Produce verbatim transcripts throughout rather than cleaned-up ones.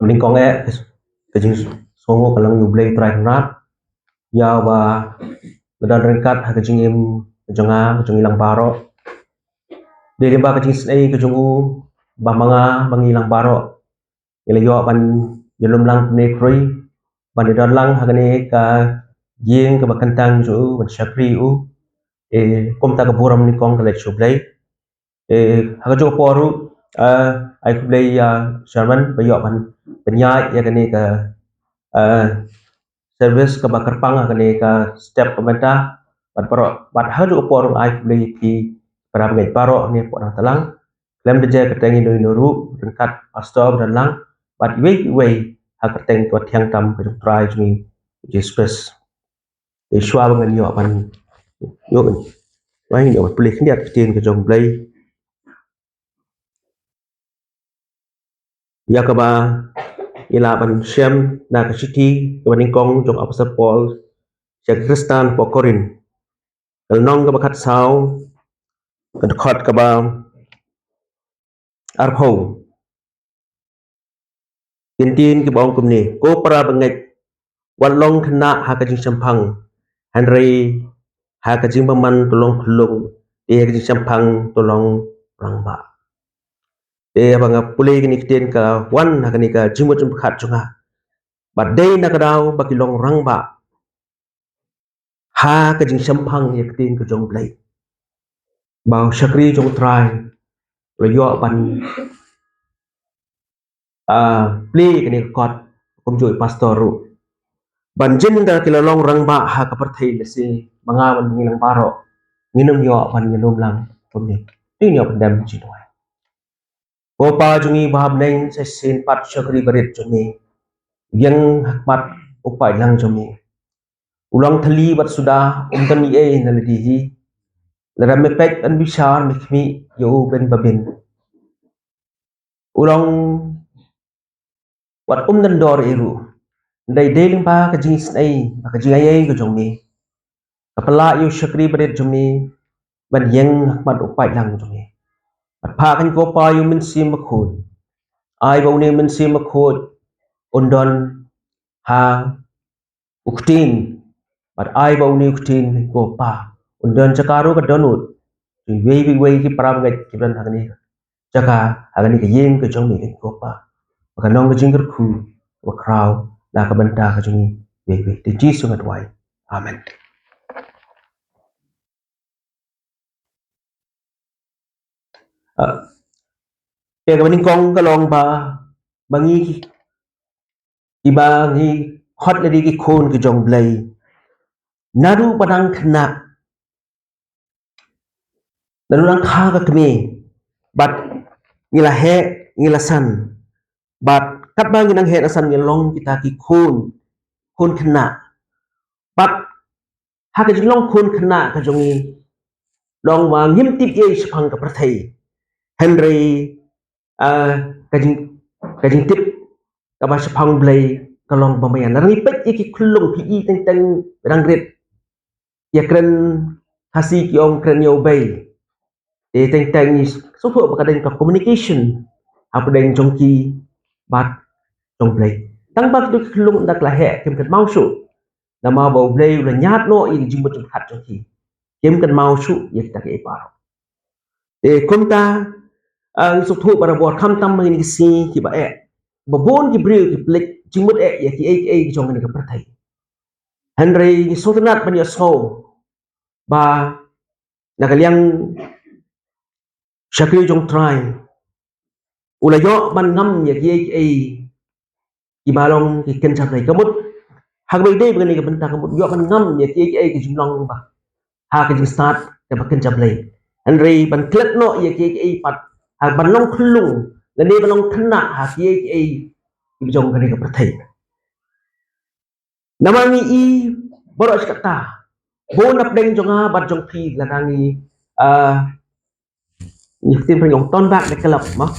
Nyngkong eh, ka jingsngewnguh ka long ïa U Blei Trai Kynrad, ïa uba la don ryngkat ha ka jingim ka jong nga, ka jong ngi lang baroh. Dei lyngba ka jingisynei ka jong u ba ma nga, ma ngi lang baroh ngi la ïoh ban ïalum lang kumne khrui, ban ïadon lang ha kane ka ïing kaba kyntang jong u, ban shakri u. Eh, kumta ka burom nyngkong ka leit sha U Blei. Eh, ha kajuh ka por ruh, eh, ai khublei ïa Chairman ba ïoh ban pynïaid ïa kane ka, eh, service kaba kyrpang ha kane ka step ka mynta. Bad baroh, bad ha kajuh ka por ruh ai khublei ïa phi para bangeit baroh ne pdeng nongtlang. Khlem da jia kyrteng ino ino ruh, ryngkat pastor ba don lang, bad iwei iwei ha kyrteng kaba thiang tam ka jong U Trai jong ngi Jesus Christ. Te shuwa ba ngan ïoh ban, ïoh ban, ba ngan ïoh ban pule khyndiat ka ktien ka jong U Blei, ïa kaba ngi lah ban shem na ka shithi kaba nyngkong jong u Apostol Paul sha ki Khristan hapoh Korinth, ka lynnong kaba khatsaw, ka dkhot kaba arphew. Ki ktien kiba ong kumne: Ko para bangeit, wat long khynnah ha ka jingshemphang, hynrei ha ka jingbymman to long khyllung, te ha ka jingshemphang to long rangbah. Te haba nga pule kine ki ktien ka wan ha kane ka jingmut jingpyrkhat jong nga. Bad dei na ka daw ba ki long rangbah ha ka jingshemphang ïa ka ktien ka jong U Blei, ba u shakri jong U Trai u la ïoh ban, ah, plie kane ka kot kumjuh i pastor ruh. Ban jin da ki la long rangbah ha ka pyrthei, lehse ma nga bad ma ngi lang baroh ngin ym ïoh ban ïalum lang kumne. Te ngin ïoh pyndem jingduwai. Ko Pa jong ngi ba ha bneng, sa shisien pat shakri barit jong me, ïeng ha khmat u paidlang jong me. U long thylli bad suda, um don ei ei na lade hi. Lada me peit ban bishar, me khmih ïa u bin ba bin. U long wat um don dor ei ruh. Hynrei dei lyngba ka jingisynei bad ka jingaiei ka jong me, ka pynlah ïa u shakri barit jong me ban ïeng ha khmat u paidlang jong me. Bad phah keiñ ko Pa ïa u Mynsiem Bakhuid. Ai ba une u Mynsiem Bakhuid un don ha u ktien, bad ai ba une u ktien ko Pa un don jaka ruh ka dohnud jong iwei pa iwei ki para bangeit kiba don ha kane ka jaka, ha kane ka ïing ka jong me ko Pa. Ba kan long ka jingkyrkhu kaba khraw na ka bynta ka jong ngi iwei pa iwei. Te Jisu nga duwai. Amen. Ah, te kaba nyngkong ka long ba, ba ngi ki, kiba ngi khot lade ki khun ki jong U Blei, naduh ba dang khynnah, naduh dang kha ka kmie, bad ngi la heh, ngi la san, bad katba ngi nang heh nang san ngi long kita ki khun, khun khynnah. Bad ha ka jinglong khun khynnah ka jong ngi, long ba ngim tip ei ei shaphang ka pyrthei, hynrei, ah, ka jing, ka jingtip kaba shaphang U Blei ka long ba maïan. Lada ngi peit ïa ki khyllung, phi i teng teng ba dang rit, ïa kren Khasi ki ong kren ïa u bei. Te teng teng ngi sngewthuh ba ka don ka communication hapdeng jong ki bad jong U Blei. Tang ba kito ki khyllung ynda ki la heh kim kynmaw shuh namar ba U Blei u la ñiad noh ïa ki jingmut jingpyrkhat jong ki. Kim kynmaw shuh ïa kita kiei baroh. Te kumta, ah, ngi sngewthuh barabor, khamtam ha kine ki sngi kiba eh, ba bun ki briew ki pynleit jingmut eh ïa kiei kiei ki jong kane ka pyrthei. Hynrei ngi sngewtynnat ban ïohsngew ba na ka liang shakri jong U Trai, u la ïoh ban ngam ïa kiei kiei kiba long ki kynja Blei. Ka mut ha kaba ïadei bad kane ka bynta, ka mut u ïoh ban ngam ïa kiei kiei ki jinglong ba ha ka jingstad kaba kynja Blei. Hynrei ban klet noh ïa kiei kiei pat, ha ban long khyllung lane ban long khynnah ha kiei kiei kiba jong kane ka pyrthei. Namar ngi i baroh shi katta, bun napdeng jong nga bad jong phi, lada ngi, ah, ngi ktien pyrshah ong turn back the clock mo.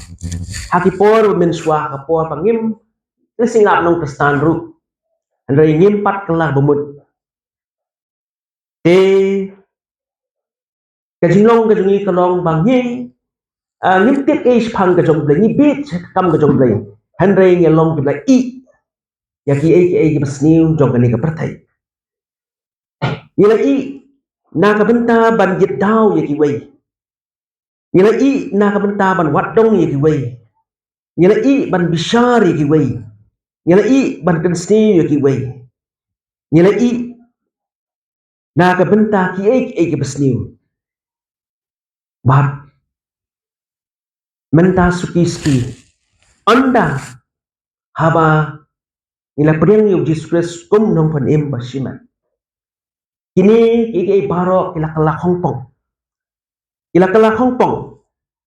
Ha ki por ba mynshuwa, ha ka por ba ngim, ngi sngap nong Khristan ruh, hynrei ngim pat kylla ba mut. Te ka jinglong ka jong ngi ka long ba ngi, ah, ngim tip ei shaphang ka jong U Blei, ngi bieit sha ka kam ka jong U Blei. Hynrei ngi long kiba la ïeh ïa kiei kiei kiba sniew jong kane ka pyrthei. Ngi la ïeh na ka bynta ban ïit daw ïa kiwei. Ngi la ïeh na ka bynta ban wad dong ïa kiwei. Ngi la ïeh ban bishar ïa kiwei. Ngi la ïeh ban kynsniew ïa kiwei. Ngi la ïeh na ka bynta kiei kiei kiba sniew. Bad mynta suki suki, ynda haba ngi la pdiang ïa u Jisu Khrist kum u nongpynim ba shimet, kine kiei kiei baroh ki la kylla khongpong. Ki la kylla khongpong.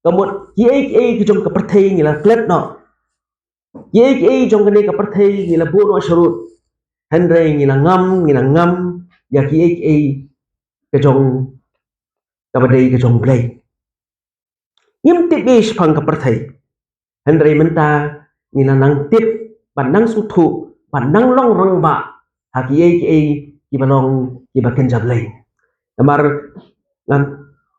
Ka mut kiei kiei ki jong ka pyrthei ngi la klet noh. Kiei kiei jong kane ka pyrthei ngi la buh noh sharud. Hynrei ngi la ngam, ngi la ngam ïa kiei kiei ka jong, kaba dei ka jong Blei. Ngim tip ei shaphang ka pyrthei. Hynrei mynta ngi la nang tip, bad nang sngewthuh, bad nang long rangbah ha kiei kiei kiba long kiba kynja Blei. Namar ngan,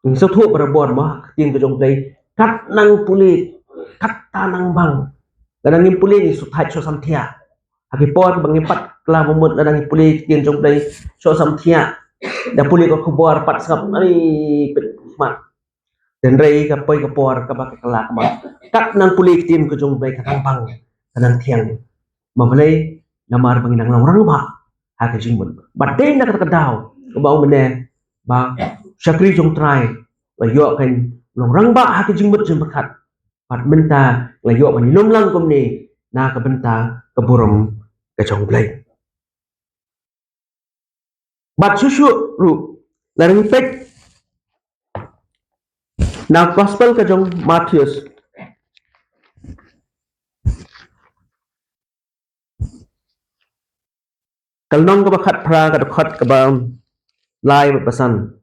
ngi sngewthuh barabor mo, ka ktien ka jong Blei, kat nang pule, kat ta nang bang. Lada ngim pule ngi shu thait shu samthiah. Ha ki por ba ngi pat kylla mut, lada ngi pule ka ktien jong Blei shu samthiah. Da pule ka khubor pat sngap, ai, pynkhmat. Hynrei ka poi ka por kaba ka kylla khmat. Kat nang pule ka ktien ka jong Blei, ka nang bang, ka nang thiang. Ma balei? Namar ba ngi nang long rangbah ha ka jingmut. Bad dei na kata ka daw kaba u mynne ba shakri jong Trai la ïoh kan long rangbah ha ka jingmut jingpyrkhat. Bad mynta la ïoh ban ïalum lang kumne na ka bynta ka burom ka jong Blei. Bad shuh shuh ruh, lada ngi peit na gospel ka jong Mathaios, ka lynnong kaba khatphra, ka dkhot kaba lai bad ba san.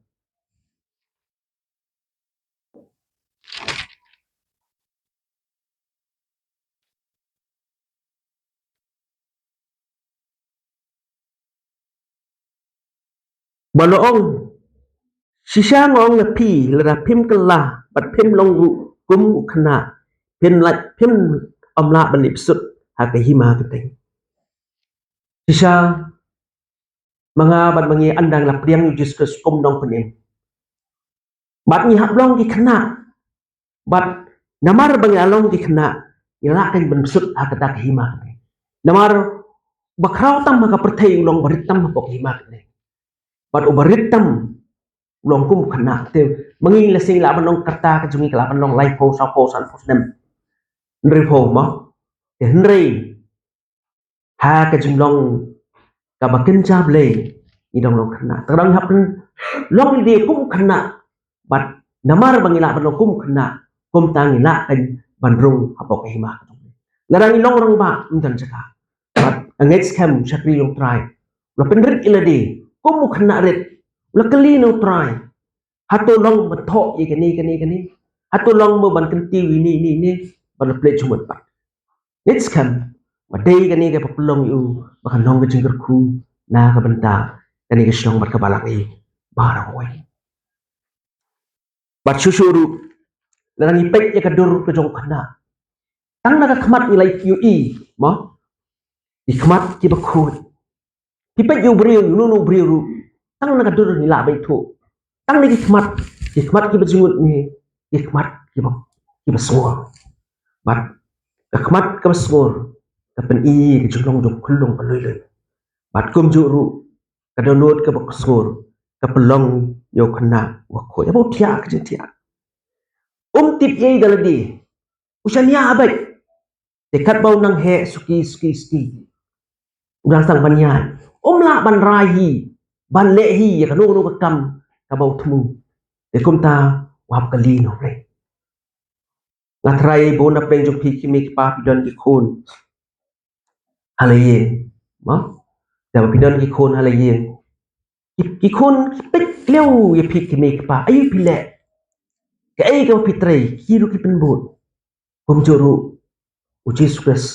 Ba la ong, shisha nga ong ïa phi, lada phim kylla bad phim long ruh kum u khynnah, phim lah, phim ym lah ban leit bsut ha ka hima ka teng. Shisha ma nga bad ma ngi, ynda ngi la pdiang ïa u Jisu Khrist kum u nongpynim, bad ngi hap long ki khynnah. Bad namar ba ngi la long ki khynnah, ngi lah kan ban bsut ha kata ka hima. Namar ba khraw tam ha ka pyrthei u long ba rit tam hapoh ka hima. Bad u ba rit tam u long kum u khynnah. Te ma ngi la shisha lah ban long, ka rta ka jong ngi ka lah ban long laiphew, sawphew, sanphew snem, hynriewphew mo. Te hynrei ha ka jinglong kaba kynja Blei, ngi dang long khynnah. Te ka dang hap long lade kum u khynnah. Bad namar ba ngi lah ban long kum u khynnah, kumta ngi lah kan ban rung hapoh ka hima ka jong Blei. Lada ngi long rangbah, ym don jaka. Bad nga ngeit skhem shakri jong Trai u la pynrit ïa lade kum u khynnah rit, u la kylli na u Trai, hato long ban thoh ïa kane kane kane? Hato long mo ban kyntiew ïa ine ine ine? Bad la plie jingmut bad ngeit skhem ba dei kane kaba pynlong ïa u ba kan long ka jingkyrkhu na ka bynta kane ka shnong bad ka balang ïa baroh kawei. Bad shuh shuh ruh, lada ngi peit ïa ka dur ka jong u khynnah, tang na ka khmat ngi la ïohi mo, ki khmat kiba khuid. Phi peit ïa u briew, ïa uno uno u briew ruh, tang na ka dur ngi lah ban ithuh. Tang na ki khmat, ki khmat kiba jngut ne ki khmat kiba, kiba sngur. Bad ka khmat kaba sngur ka pyni ka jinglong jong u khyllung ka lui lui. Bad kumjuh ruh ka dohnud kaba sngur ka pynlong ïa u khynnah uba khuid, haba u thiah ka jingthiah. Um tip ei da lade, u shaniah beit. Te katba u nang heh suki suki suki, u dang sdang ban ïaid. Um lah ban rai hi, ban leh hi ïa kano kano ka kam kaba u thmu. Te kumta u hap kylli na U Blei. Nga tharai bun na pdeng jong phi ki kmie ki kpa phi don ki khun ha la ïing, mo? Te ba phi don ki khun ha la ïing, ki, ki khun ki peit khlem ïa phi ki kmie ki kpa, aïu phi leh, kaei kaba phi trei, ki ruh ki pynbud. Kumjuh ruh u Jisu Khrist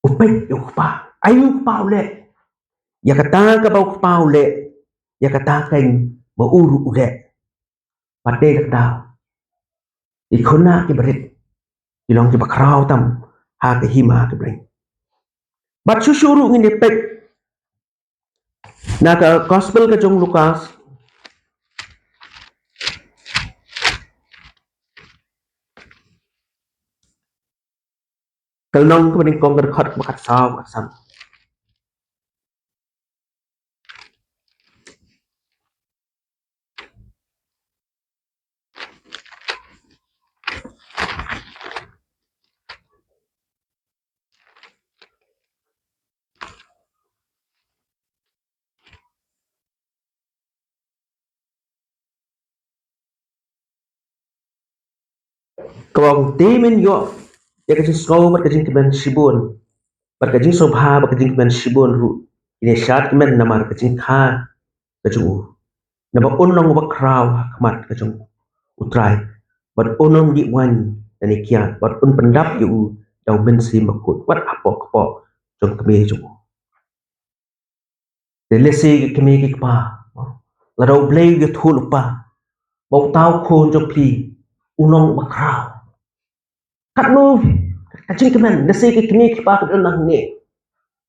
u peit ïa u Kpa, aïu u Kpa u leh. Ïa kata kaba u Kpa u leh, ïa kata keiñ ba u ruh u leh. Bad te kata, ki khynnah kiba rit ki long kiba khraw tam ha ka hima ka Blei. Bad shuh shuh ruh ngin ïa peit na ka gospel ka jong u Lukas, ka lynnong kaba nyngkong, ka dkhot ba khatsaw, khatsan. Kaba ong, te men ïoh ïa ka jingsngew bad ka jingkmen shibun, bad ka jingsngewbha bad ka jingkmen shibun ruh. Kin ïa shad kmen namar ka jingkha ka jong u. Naba un long uba khraw ha khmat ka jong U Trai, bad un ym dih waiñ lane kiad, bad un pyndap ïa u da U Mynsiem Bakhuid wat hapoh kpoh jong kmie jong u. Te lehse ki kmie ki kpa, lada U Blei u ïathuh lypa ba uta u khun jong phi un long uba khraw, katno ka jingkmen, lehse ki kmie ki kpa ki don nangne,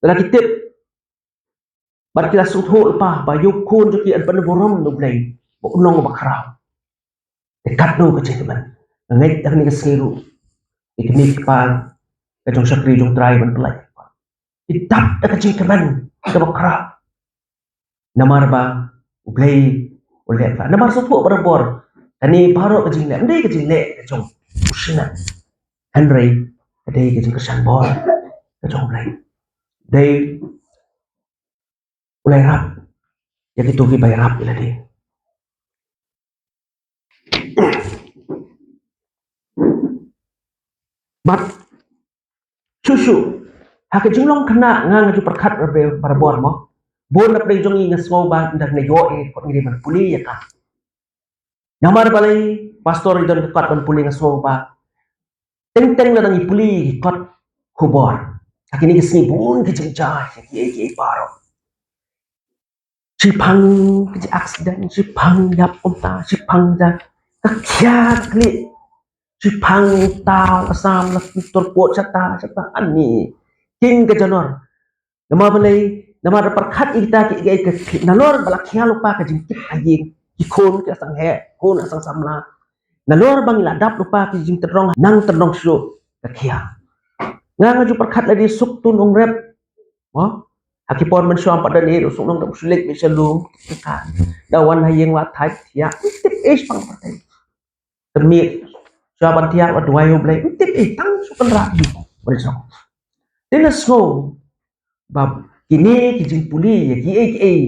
lada ki tip bad ki la sngewthuh lypa ba ïa u khun jong ki yn pynburom ïa U Blei ba un long uba khraw, te katno ka jingkmen. Nga ngeit ha kane ka sngi ruh ki kmie ki kpa ka jong shakri jong U Trai ban pynlait, ki dap da ka jingkmen kaba khraw, namar ba U Blei u leh ba, namar sngewthuh barabor, kane baroh ka jingleh ym dei ka jingleh ka jong u shynrang, hynrei ka dei ka jingkyrshan bor ka jong U Blei. Dei U la ïarap ïa kito kiba ïarap ïa lade. Bad shuh shuh ha ka jinglong khynnah, nga nga ju pyrkhat barabor mo. Bun na pdeng jong ngi nga sngew ba ynda nga ïoh ïa ka kot ngi dei ban pule ïa ka. Namar balei pastor i don ka kot ban pule? Nga sngew ba teng teng lada ngi pule ïa ki kot khubor ha kine ki sngi bun ki jingjia ïa kiei kiei baroh. Shiphang ki accident, shiphang ïap kumta, shiphang ja ka khia ka khlieh, shiphang taw Assam la tur put shata shata, ani king ka janor. Namar balei? Namar da pyrkhat ïa kita ki, ki, ki, nalor ba la khia lypa ka jingkit ka ïing, ki khun ki la sdang heh, khun la sdang samla. Nalor ba ngi la dap lypa ki jingtynrong nang tynrong shuh ka khia. Nga nga ju pyrkhat lade Suktun Nongrep. Mo? Ha ki por mynshuwa pat da ne u Suk Nongrep u shu leit beit sha lum ka, da wan ha ïing la thait thiah, tip ei shaphang pyrthei. Tyrmit shuwa ban thiah, wat duwai U Blei, tip ei, tang shu kynrad ïa u ba dei shnong. Te nga sngew ba kine ki jingpule ïa kiei kiei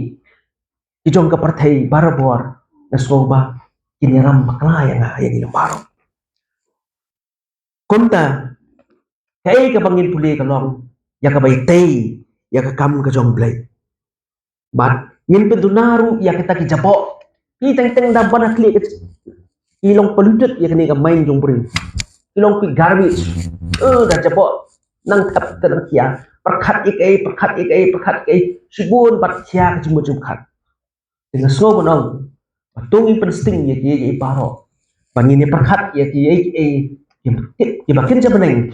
ki jong ka pyrthei barabor, nga sngew ba kin ïaram bakla ïa nga, ïa ngi lem baroh. Kumta kaei kaba ngin pule ka long ïa kaba itei ïa ka kam ka jong U Blei. Bad ngin pynduna ruh ïa kita ki jaboh. Ki teng teng da ban ha khlieh ka, ki long polluted ïa kane ka mind jong u briew. Ki long ki garbage. Eh, da jaboh nang thep te nang khia. Pyrkhat ïa kaei, pyrkhat ïa kaei, pyrkhat ïa kaei, shibun bad khia ka jingmut jingpyrkhat. Te nga sngew ban ong ba to ngin pynsting ïa kiei kiei baroh, ba ngin ïa pyrkhat ïa kiei kiei kiba tip, kiba kynja bneng,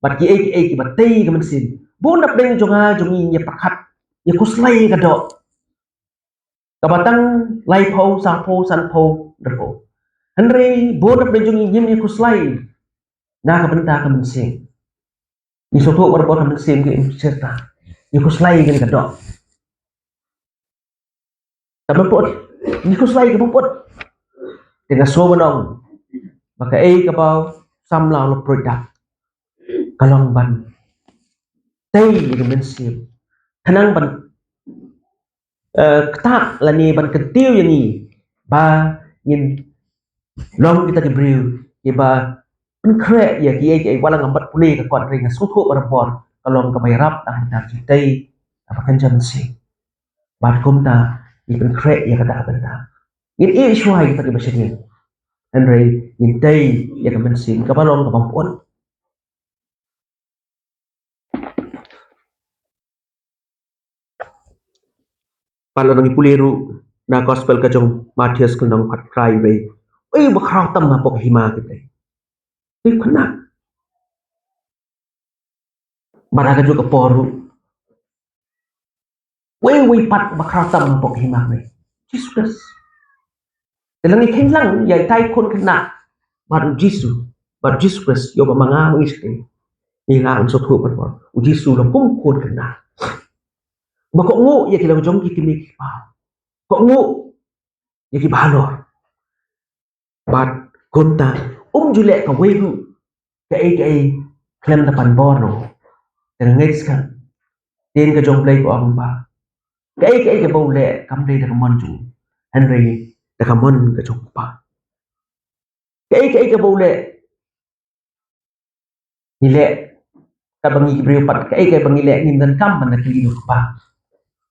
bad kiei kiei kiba tei ka mynsiem. Bun na pdeng jong nga jong ngi ïa pyrkhat, ïa khuslai ka doh kaba tang laiphew, saphew, sanphew, hynriewphew. Hynrei bun na pdeng jong ngi ngim ïa khuslai na ka bynta ka mynsiem. Ngi sngewthuh barabor ka mynsiem ka im shirta, ïa khuslai kane ka doh. Kaba put, ngi khuslai kaba put. Te nga sngew ban ong ba kaei kaba u samla u la pruid da ka long ban tei ïa ka mynsiem, khnang ban, eh, ktah lane ban kyntiew ïa ngi ba ngin long kita ki briew kiba pynkhreh ïa kiei kiei. Wat la ngam pat pule ka kot, hynrei nga sngewthuh barabor ka long kaba ïarap na ka bynta jingtei kaba kynja mynsiem. Bad kumta ngi pynkhreh ïa kata ka bynta. Ngin ïeh shuwa ïa kita kiba shadien, hynrei ngin tei ïa ka mynsiem kaba long kaba bun. Pat lada ngi pule ruh na gospel ka jong u Mathaios ka lynnong khatphra, wei, wei ba khraw tam hapoh ka hima ka Blei. Wei khynnah. Bad ha kajuh ka por ruh, wei wei pat ba khraw tam hapoh ka hima kane, Jisu Khrist. Te lada ngi kheiñ lang ïa itai i khun khynnah bad u Jisu, bad Jisu Khrist, ïoh ba ma nga ma ngi shisha, ngi lah ban sngewthuh pat ba u Jisu u long kum u khun khynnah ba kohnguh ïa ki long jong ki kmie ki kpa, kohnguh ïa ki bahalor. Bad kumta um ju leh kawei ruh kaei kaei khlem da pan bor noh. Te ngeit skhem, ktien ka jong U Blei ka ong ba kaei kaei kaba u leh kam dei da ka mon jong u, hynrei da ka mon ka jong u Kpa. Kaei kaei kaba u leh, ngi leh, katba ngi ki briew pat, kaei kaei ba ngi leh ngim donkam ban da kylli ïa u Kpa.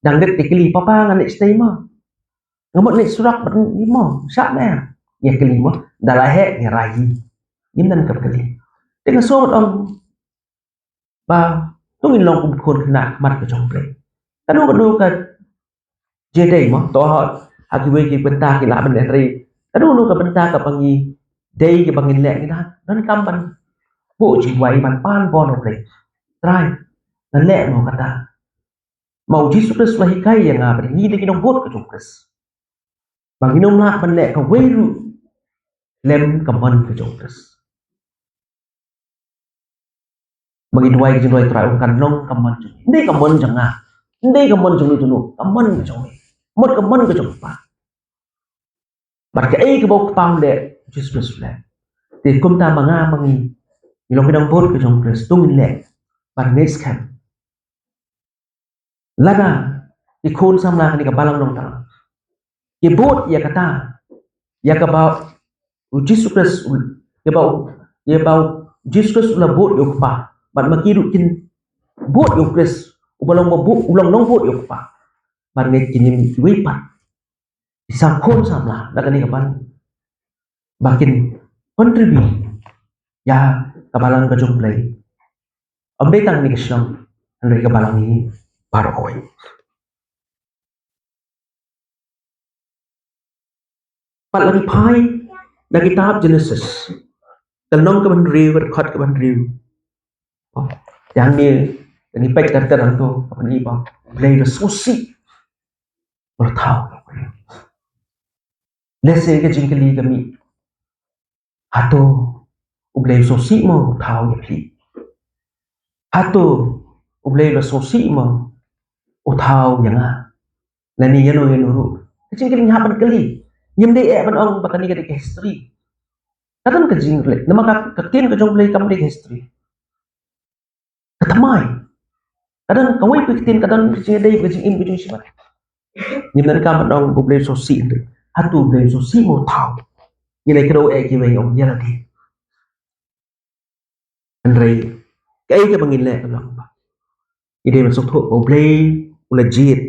Dang rit te kylli, Papa, ngan leit shatai mo? Nga mut leit surok bad ngi mo, shah me. Ïa kylli mo, da la heh ïa rai hi. Ngim donkam kylli. Te nga sngew ong ba to ngin long kum khun khynnah ha khmat ka jong U Blei. Kano kano ka jingdei mo, to ha kiwei ki bynta ki lah ban leh, hynrei kano kano ka bynta kaba ngi dei, kaba ngin leh, ngi lah donkam ban buh jingduwai, ban pan bor na U Blei. Trai, ngan leh mo kata? Ma u Jisu Khrist u la hikai ïa nga bad ïa ngi, ïa ki nongbud ka jong u Khrist, ba ngin ym lah ban leh kawei ruh khlem ka mon ka jong u Khrist. Ba ngi duwai ka jingduwai, Trai, ong kan long ka mon jong me, ym dei ka mon jong nga, ym dei ka mon jong uno uno, ka mon ka jong me, mut ka mon ka jong u Kpa. Bad kaei kaba u Kpa u leh, u Jisu Khrist u leh. Te kumta ma nga ma ngi, ngi long ki nongbud ka jong u Khrist, to ngin leh bad ngeit skhem, lada ki khun samla kane ka Balang Nongthaw ki bud ïa kata, ïa kaba u Jisu Khrist u, ïa ba u, ïa ba u Jisu Khrist u la bud ïa u Kpa, bad ma ki ruh kin bud ïa u Khrist uba long ba bud, u long nongbud ïa u Kpa, bad ngeit kin ïa mih kiwei pat ki sa khun samla na kane ka Balang, ba kin contribute ïa ka Balang ka jong U Blei. Ym dei tang kane ka shnong, hynrei ka Balang hi baroh kawei. Pat la ngi phai na kitab Genesis, ka lynnong kaba hynriew, ka dkhot kaba hynriew. Oh, ïa ngi, ngi peit ka ter hangto, kaba ngi ba U Blei u la sngewsih, u la thaw. Lehse ka jingkylli ka mih, hato U Blei u sngewsih mo u thaw ïa phi? Hato U Blei u la sngewsih mo u thaw ïa nga? Lane ïano ïano ruh. Ka jingkylli ngi hap ban kylli. Ngim dei eh ban ong ba kane ka dei ka history. Ka don ka jingrelate, namar ka, ka ktien ka jong U Blei kam dei ka history. Ka thymmai. Ka don kawei ka ktien, ka don ka jingïadei, ka jingim, ka jingshitom. Ngim donkam ban ong ba U Blei u sngewsih, hynrei hato U Blei u sngewsih mo u thaw? Ngi la kdew eh kiwei, ong ïa lade. Hynrei kaei kaba ngin leh ka long ba ngi dei ban sngewthuh ba U Blei u la jied.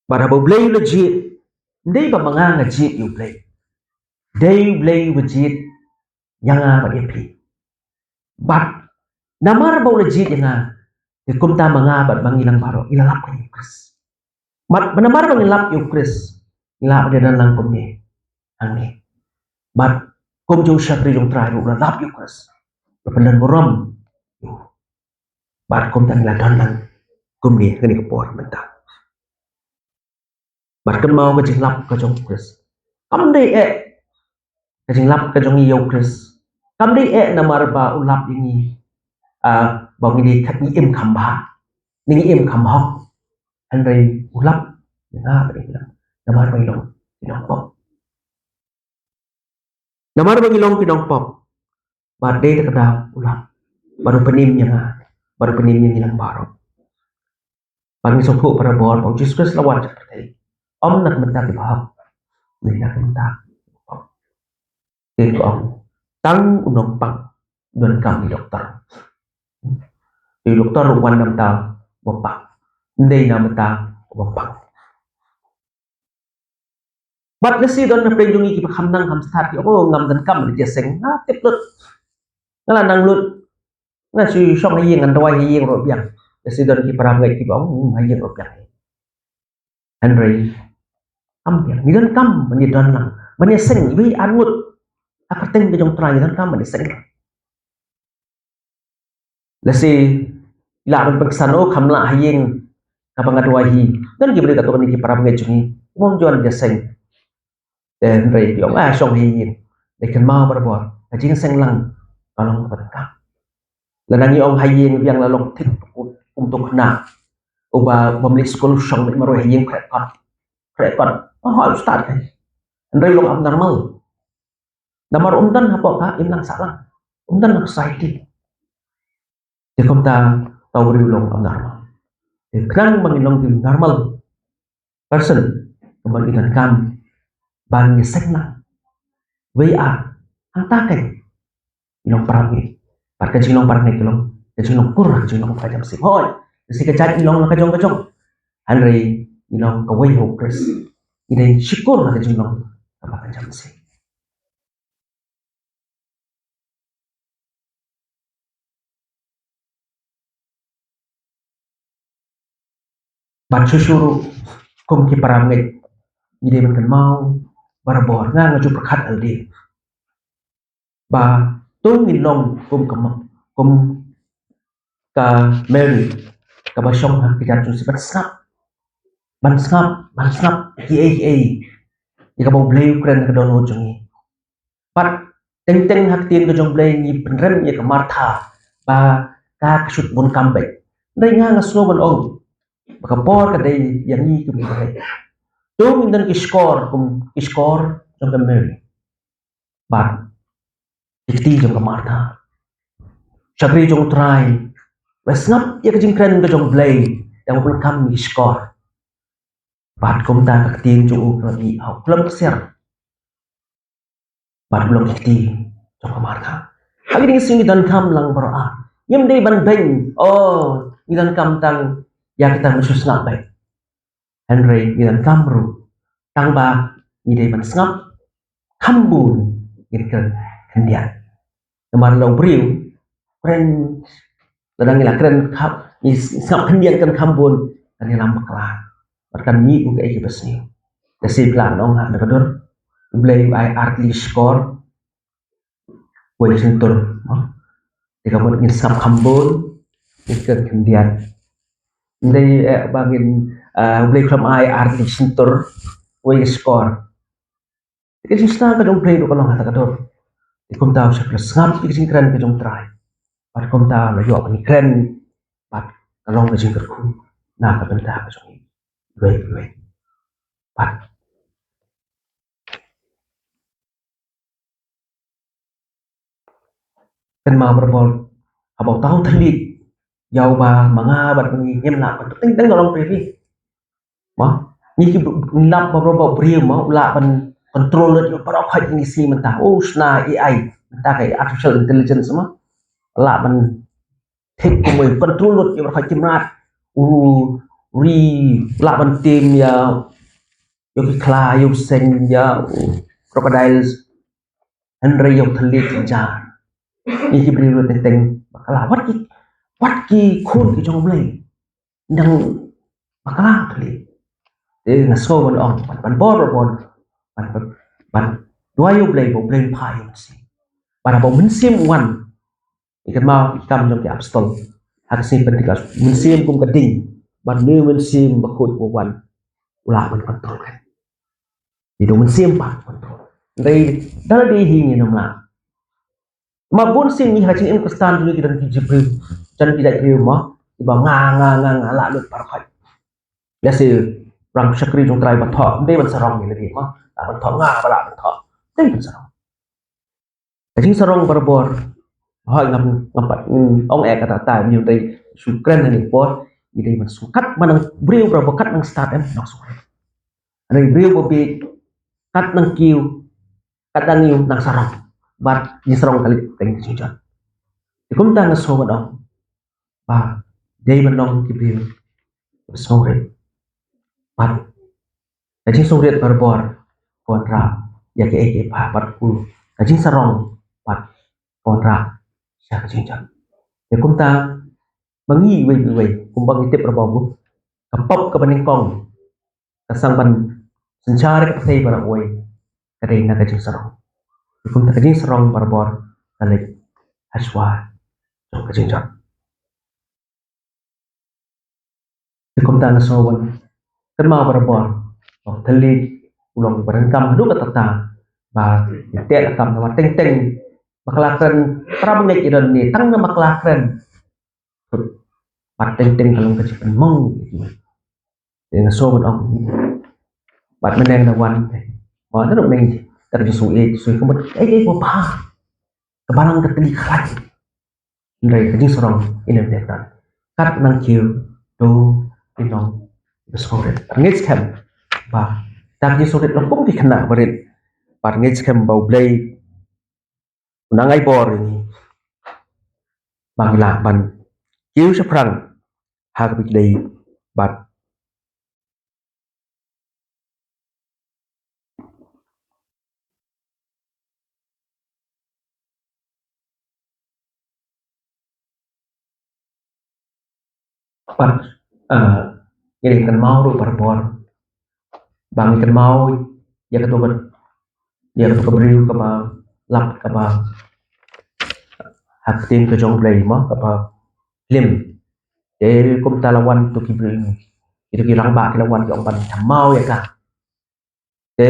Bad haba U Blei u la jied, ym dei ba ma nga nga jied ïa U Blei. Dei U Blei uba jied ïa nga bad ïa phi. Bad namar ba u la jied ïa nga, te kumta ma nga bad ma ngi lang baroh ngi la lap ïa u Khrist. Bad namar ba ngi lap ïa u Khrist, ngi lah ban ïadon lang kumne hangne. Bad kum jong u shakri jong u Trai ruh u la lap ïa u Khrist, u la pyndon burom. Bad kumta ngi la don lang kumne ha kane ka por mynta. Bad kynmaw, ka jinglap ka jong u Khrist kam dei eh, ka jinglap ka jong ngi ïa u Khrist kam dei eh namar ba u lap ïa ngi, ah, ba ngi dei, ngi im kham bha, ngi im kham hok. Hynrei u lap ïa nga bad ïa phi namar ba ngi long ki nongpop. Namar ba ngi long ki nongpop, bad dei da kata u lap, bad u pynim ïa nga, bad u pynim ïa ngi lang baroh. Bad ngi sngewthuh barabor ba u Jisu Khrist la wan sha pyrthei ym na ka bynta kiba hok, hynrei na ka bynta kiba pop. Te ka ong, tang u nongpang u donkam ïa i doktor. Te i doktor u wan na ka bynta uba pang, ym dei na ka bynta uba pang. Bad lehse don na pdeng jong ngi kiba kham nang kham stad, ki ong, oh, ngam donkam ban ïaseng, nga tip lut, nga la nang lut, nga shu shong ha ïing, ngan duwai ha ïing ruh biang. Lehse don ki para bangeit kiba ong, hmm, ha ïing ruh biang. Hynrei kam biang, ngi donkam ban ïadon lang, ban ïaseng, iwei ar ngut ha kyrteng ka jong u Trai, ngi donkam ban ïaseng lang. Lehse i lah ban pynksan, o, kham lah ha ïing kaba nga duwai hi. Don ki briew katto katne ki para bangeit jong ngi, um juan ïaseng. Te hynrei ki ong, ah, shong ha ïing. Dei kynmaw barabor, ka jingseng lang ka long kaba donkam. Lada ngi ong ha ïing biang la long thik kum uto u khynnah uba, uba ym leit skul, shong beit marwei ha ïing, khreh kot, khreh kot. Oh, ha u stad kai. Hynrei long abnormal. Namar um don hapoh ka imlang sahlang, um don ha society. Te kumta uta u briew u long abnormal. Te khnang ba ngin long ki normal person, kumba ngi donkam ban ïaseng lang. Wei ar, hangta keiñ ngi long para bangeit. Bad ka jinglong para bangeit ka long ka jinglong kur, ka jinglong ka jam sih. Hooid, lehse ka jait ngi long la ka jong ka jong, hynrei ngi long kawei ha u Khrist. Ngi dei shikur ha ka jinglong kaba ka jam sih. Bad shuh shuh ruh, kum ki para bangeit, ngi dei ban kynmaw barabor, nga nga ju pyrkhat lade ba to ngin long kum ka ma-, kum ka Mary, kaba shong ha ka kjat jong u sih, ban sngap, ban sngap, ban sngap kiei kiei ïa kaba U Blei u kren ha ka dohnud jong ngi. Bad teng teng ha ka ktien ka jong U Blei ngi pynrem ïa ka Martha ba ka, ka shu bun kam beit. Hynrei nga nga sngew ban ong ba ka por ka dei ïa ngi kum ki briew. To ngin don ki shkor kum ki shkor jong ka Mary. Bad ki kti jong ka Martha. Shakri jong U Trai, ba sngap ïa ka jingkren ka jong U Blei, ïa ba bun kam ki shkor. Bad kumta ka ktien jong u ka la mih ha u khlem ksiar. Bad u long ki kti jong ka Martha. Ha kine ki sngi ngi donkam lang baroh ar. Ngim dei ban beiñ, oh, ngi donkam tang ïa kita ba shu sngap beit. Hynrei ngi donkam ruh tang ba ngi dei ban sngap kham bun, ngin kren khyndiat. Namar la u briew kren, lada ngi la kren kham, ngi sngap khyndiat, kren kham bun, kan ïalam bakla. Bad kan mih kum kaei kaba sniew. Lehse phi lah ban ong ha kane ka dur, U Blei u ai ar tylli ki shkor, wei shyntur, mo. Te ka mut ngin sngap kham bun, ngin kren khyndiat. Ym dei, eh, ba ngin, eh, U Blei u khlem ai ar tylli ki shyntur, wei ki shkor. Te ka jingshna ka jong U Blei ruh ka long ha kata ka dur. Te kumta u shakri la sngap ïa ka jingkren ka jong U Trai. Bad kumta la ïoh ban kren, bad ka long ka jingkyrkhu na ka bynta ka jong ngi iwei pa iwei. Bad kynmaw barabor, haba uta u thylliej ïa uba ma nga bad ma ngi ngim lah ban, teng teng ka long phi phi. Mo, ngi ki, ngi lap barabor ba u briew, mo, u lah ban control lut ïa baroh khoit, ngi sngew mynta, oh, shna A I, mynta ka artificial intelligence, mo, u lah ban thik kumwei, control lut ïa baroh khoit, ki mrad, u ri, u lah ban tiem ïa, ïa ki khla, ïa u seng, ïa u crocodiles. Hynrei ïa u thylliej jynjar, ngi ki briew ruh teng teng bakla. Wat ki, wat ki khun ki jong U Blei, nang bakla u thylliej. Te nga sngew ban ong, ban, ban bor, ban, ban, ban, ban duwai ïa U Blei ba U Blei un phah ïa u Mynsiem. Bad haba u Mynsiem u wan, ngi kynmaw ki Kam jong ki Apostol, ha ka sngi Pentekost, Mynsiem kum ka ding, bad une u Mynsiem Bakhuid u wan, u lah ban control keiñ. Dei da u Mynsiem pat control. Hynrei da lade hi ngin ym lah. Ma bun sien ngi ha ka jingim Khristan jong ngi ki don ki briew, don ki jait briew, mo, kiba nga, nga, nga, nga lah lut baroh khoit. Lehse u rang shakri jong U Trai ba thoh, ym dei ban sarong ïa lade, mo, lah ban thoh, nga ba lah ban thoh. Ym dei ban sarong. Ka jingsarong barabor. Hooid, ngam, ngam pat, mm, ong eh kata ta, ym dei shu kren ha kane ka por, ngi dei ban sngewthuh, kat ba nang briew barabor, kat nang stad em, nang sngewthuh. Hynrei briew ba bieit, kat nang kiew, kat nang ïew, nang sarong. Bad jingsarong ka leit ka jingjot. Te kumta nga sngew ban ong ba dei ban long ki briew ba sngewrit. Bad ka jingsngewrit barabor ka wanrah ïa kaei kaei pat, bad ka jingsarong pat ka wanrah sha ka jingjot. Te kumta ma ngi iwei pa iwei, kumba ngi tip barabor, ka pop kaba nyngkong ka sdang ban synshar ïa ka pyrthei baroh kawei, ka dei na ka jingsarong. Te kumta ka jingsarong barabor ka leit hashwa jong ka jingjot. Te kumta nga sngew ban kynmaw barabor ba u thylliej u long ba donkam haduh katta katta, ba ïa teh la kam, namar teng teng bakla kren, para bangeit ki don ne tang na bakla kren. Bad teng teng ka long ka jingpynmong. Te nga sngew ban ong, bad mynne nga wan, ba da ruh mynne ka jingsngewsih, sngewsih ka mut ei ei ba bha, ka balang ka tylli khlaiñ. Hynrei ka jingsarong ïa lade, kat nang kiew, to ïa nong ba sngewrit. Ngeit skhem ba da ka jingsngewrit long kum ki khynnah barit. Bad ngeit skhem ba U Blei u nang ai bor ïa ngi ba ngi lah ban kiew shaphrang ha kaba ïadei bad Pat, eh, ngi dei kynmaw ruh barabor ba ngi kynmaw ïa kato ka, ïa kato ka briew kaba lap kaba ha ka ktien ka jong U Blei mo, kaba lim. Te kumta la wan to ki briew, kito ki rangbah ki la wan ki ong ban thymmai ïa ka. Te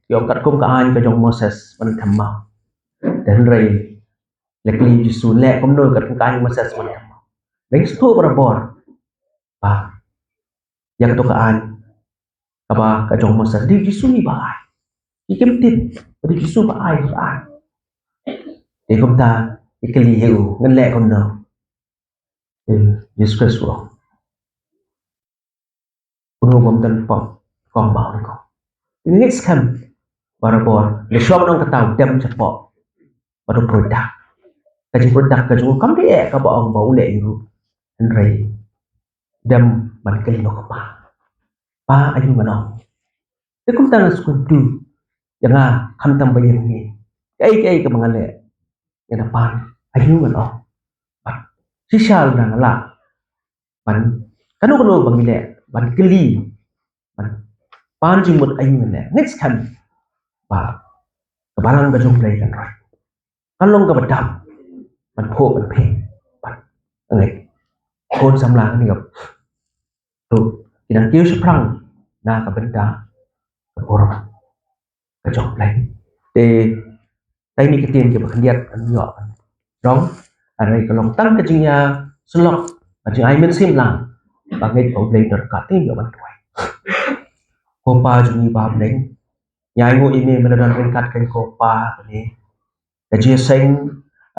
ki ong katkum ka aiñ ka jong Moses ban thymmai. Te hynrei la kylli Jisu, leh kumno katkum ka aiñ Moses ban thymmai? Dei sngewthuh barabor ba ïa kato ka aiñ kaba ka jong Moses dei Jisu hi ba ai. Ki kim tip ba dei Jisu ba ai, ba ai. Te kumta ki kylli ïa u, ngan leh kumno? Te Jisu Khrist u ong, uno bym don pop, kong ba ong kong. Ngeit skhem barabor, lada shuwa ban ong kata u dem shapoh bad u pruid dak. Ka jingpruid dak ka jong u kam dei eh kaba ong ba u leh ïa u ruh, hynrei dem ban kylli noh ka pa. Pa, aïu ngan ong? Te kumta nga sngewthuh ïa nga, khamtam ba ïeng ngi, kaei kaei kaba nga leh, ïa na pan, aïu ngan ong? Bad shisha lada nga lah ban, kano kano ba ngi leh, ban kylli, ban pan jingmut, aïu ngan leh? Ngeit skhem ba ka balang ka jong U Blei kan roi, kan long kaba dap ban phuh ban phi. Bad ngeit khun samla kane ka, to ki dang kiew shaphrang na ka bynta ka burom ka jong U Blei. Te tai ni ka ktien kiba khyndiat kan ïoh kan jong, hynrei ka long tang ka jingïasyllok, ka jingai mynsiem lang ba ngeit ba U Blei u don ka ktien ïoh ban duwai. Ko Pa jong ngi ba ha bneng, ngi ainguh ïa me, me la don ryngkat kane ko Pa, kane ka jingïaseng